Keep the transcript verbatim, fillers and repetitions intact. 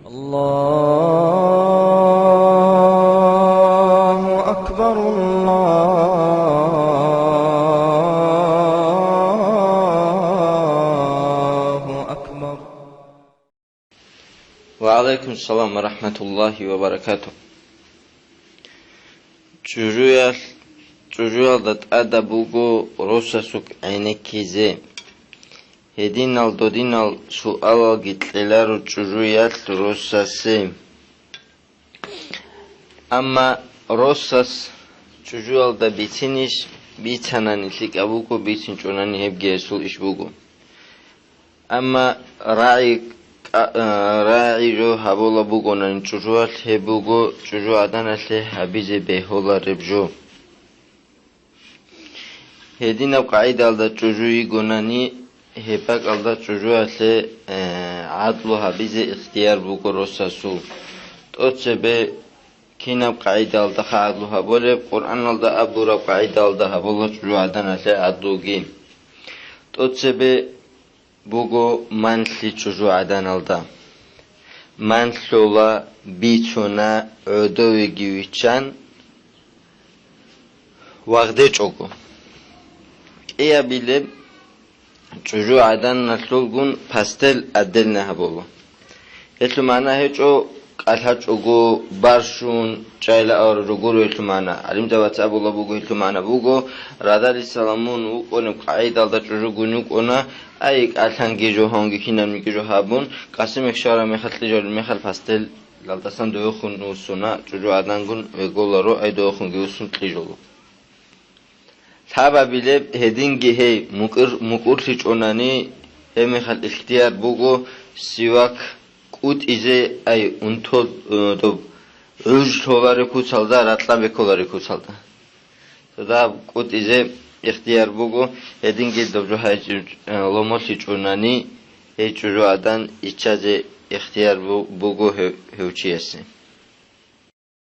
الله أكبر، الله أكبر. وعليكم السلام ورحمة الله وبركاته. ЧӀужуялъ, чӀужуялда тӀадаб буго росасукь гӀенеккизе. Гьединал додинал суалалги кьеларо чӀужуялъ росасе. Амма росас чӀужуялда бицинищ? Бицанани лъикӀаб буго, бицинчӀонани гьебги гьесул иш буго. Амма рагӀи кӀа-, а, рагӀи жо гьабулаб бугонани чӀужуялъ, гьеб буго чӀужугӀаданалъе гьабизе бегьулареб жо. Гьединаб къагӀидалда чӀужу йигонани, гьеб бакӀалда чӀужуялъе, э, гӀадлу гьабизе ихтияр буго росасул. ТӀоцебе кинаб къагӀидалдаха гӀадлу гьабулеб? Къуръаналда абураб къагӀидалда гьабула чӀужугӀаданалъе гӀадлуги. ТӀоцебе буго манлъи чӀужугӀаданалда. Манлъула, бицуна, гӀодовеги виччан, вагъдечӀого. КӀиабилеб чӀужугӀаданалъулгун пастел отдельно гьабула. Гьелъул магӀна гьечӀо, кӀалъачӀого, барщун, чӀайла авараг рогуро гьелъул магӀна. ГӀалимзабаца абула буго, гьелъул магӀна буго, радалисала мун вукӀунеб къагӀидалда чӀужугун вукӀуна, ай, кӀалъанги жо, гьонги кинабниги жо гьабун, къасимехь щвараб мехалъ, кьижараб мехалъ пастелалдасан довехун вуссуна, чӀужугӀадангун веголаро, ай, довехунги вуссун кьижула. Лъабабилеб гьединги гьей мукӀур-, мукӀурлъичӀонани, гьеб мехалъ ихтияр буго сивак кӀутӀизе, ай, унтол, э, доб гӀуж лъолареб куцалда, ракьа беколареб куцалда. Цо дагьаб кӀутӀизе ихтияр буго, гьединги доб жо гьайчӀи-, э, ломолъичӀонани, гьей чӀужугӀадан иччазе ихтияр бу-, буго гьев-, гьев чиясе.